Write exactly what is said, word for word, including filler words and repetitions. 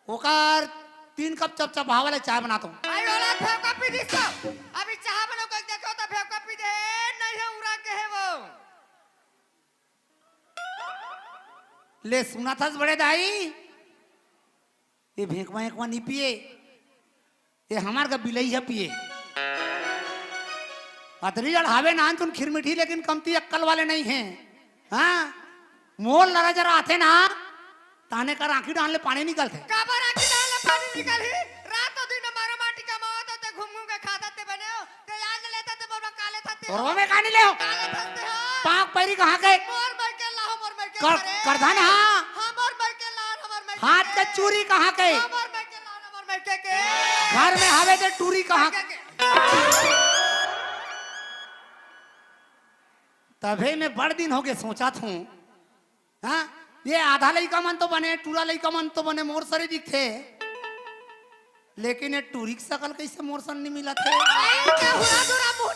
ओकर तीन कप चपचपावा वाला चाय बनात हूँ। भाई, ओला फेंका पी दिस तो। अभी चाह बनाओ कहि देखे हो तो फेंका पी दे, नहीं है उरा के है वो। ले सुनत हस बड़े दाई, ये भेंकवा एकवा नहीं पिए, ये हमार का बिलई ह पिए। अतरी जड़ हावे नान तुन खिरमिठी, लेकिन कमती अक्कल वाले नहीं हैं। हाँ, मोर लरा जरा आथे ना, ताने कर आँखी डाल ले पानी निकलथे। काबर आँखी डाल ले पानी निकलही? रात दिन मारो माटी कमावत हो, ते घूम घूम के खाता ते बने हो, ते याद ले लेता ते बोलबा काले था ते। और वो में कहानी ले हो? काले था ते हो। पाँक पैरी कहाँ के? मोर मइके ला हो, मोर मइके कर-, करे। करधन हाँ। हाँ, मोर मइके ला, हमर मइके हाथ के। के चूरी कहाँ के? हमर मइके ला, हमर मइके के। घर में हवे ते टूरी कहाँ के? के? तभे मैं बड़ दिन हो गए सोचत हूँ। हाँ, ये आधा लइका मन तो बने, टूरा लइका मन तो बने, मोर सरे दिखथे, लेकिन ये टूरी के सकल कैसे मोर सन नहीं मिलत हे? आई के हुरा दुरा मुंह